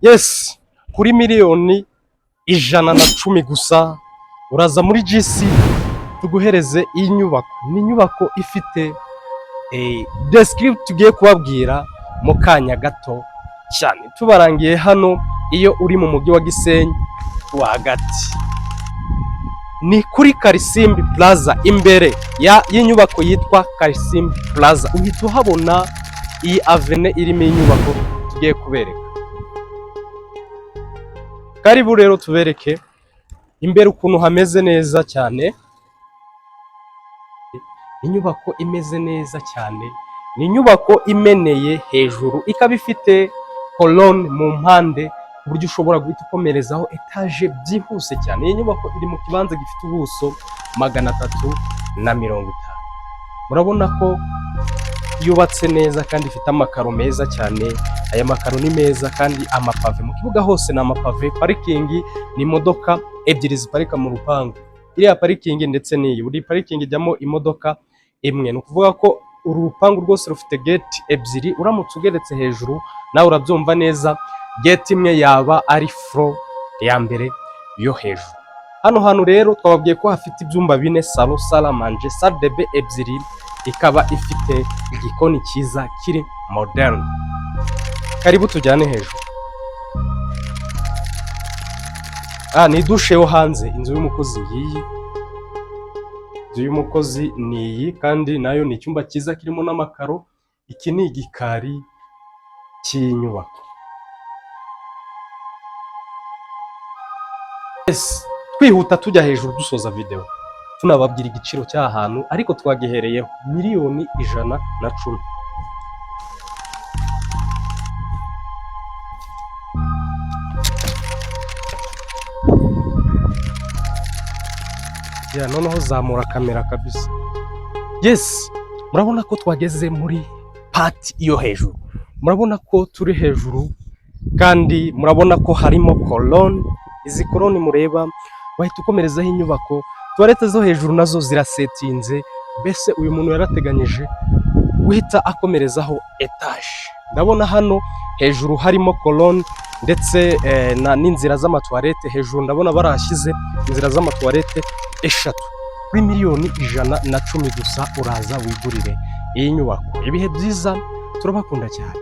Yes, kuri miliyoni 110 gusa uraza muri GC tuguhereze iyi nyubako. Ni inyubako ifite description tugiye kubabwira mu kanya gato cyane. Tubarangiye hano, iyo uri mu mujyi wa Gisenyi rwagati, ni kuri Karisimbi Plaza, imbere y'inyubako yitwa Karisimbi Plaza uhita uhabona iyi avenue irimo inyubako tugiye kubereka. Karibu rero tubereke imbere ukuntu hameze neza cyane. Inyubako imeze neza cyane, ni inyubako imeneye hejuru, ikaba ifite colonne mu mpande ku buryo ushobora guhita ukomerezaho etaje byihuse cyane. Iyi nyubako iri mu kibanza gifite ubuso 350. Murabona ko yubatse neza kandi ifite amakaro meza cyane. Aya makaro ni meza kandi amapave mu kibuga hose ni amapave. Parking ni imodoka ebyiri ziparika mu rupangu, iriya parking ndetse n'iyi. Buri parking ijyamo imodoka imwe. Ni ukuvuga ko uru rupangu rwose rufite gate ebyiri. Uramutse ugeretse hejuru, nawe urabyumva neza, gate imwe yaba ari floor ya mbere yo hejuru. Hano hantu rero twababwiye ko hafite ibyumba bine, salon, salle à manger, salle de bain ebyiri, ikaba ifite igikoni cyiza kiri moderne. Karibu tujyane hejuru. Ni douche yo hanze. Inzu y'umukozi ngiyi. Inzu y'umukozi ni iyi, kandi nayo ni icyumba cyiza kirimo n'amakaro. Iki ni igikari cy'inyubako. Yes, twihuta tujya hejuru dusoza video, tunababwira igiciro cy'aha hantu, ariko twagihereyeho miliyoni 110. Ya, noneho zamura kamera kabisa. Yes, murabona ko twageze muri part yo hejuru. Murabona ko turi hejuru kandi murabona ko harimo colonne. Izi colonne mureba wahita ukomerezaho inyubako. Toilette zo hejuru nazo zirasetinze. Mbese uyu muntu yarateganyije guhita akomerezaho etaje. Ndabona hano hejuru harimo colonne ndetse n'inzira z'amatoilette. Hejuru ndabona barahashyize inzira z'amatoilette eshatu. Kuri miliyoni 110 gusa uraza wigurire iyi nyubako. Ibihe byiza, turabakunda cyane.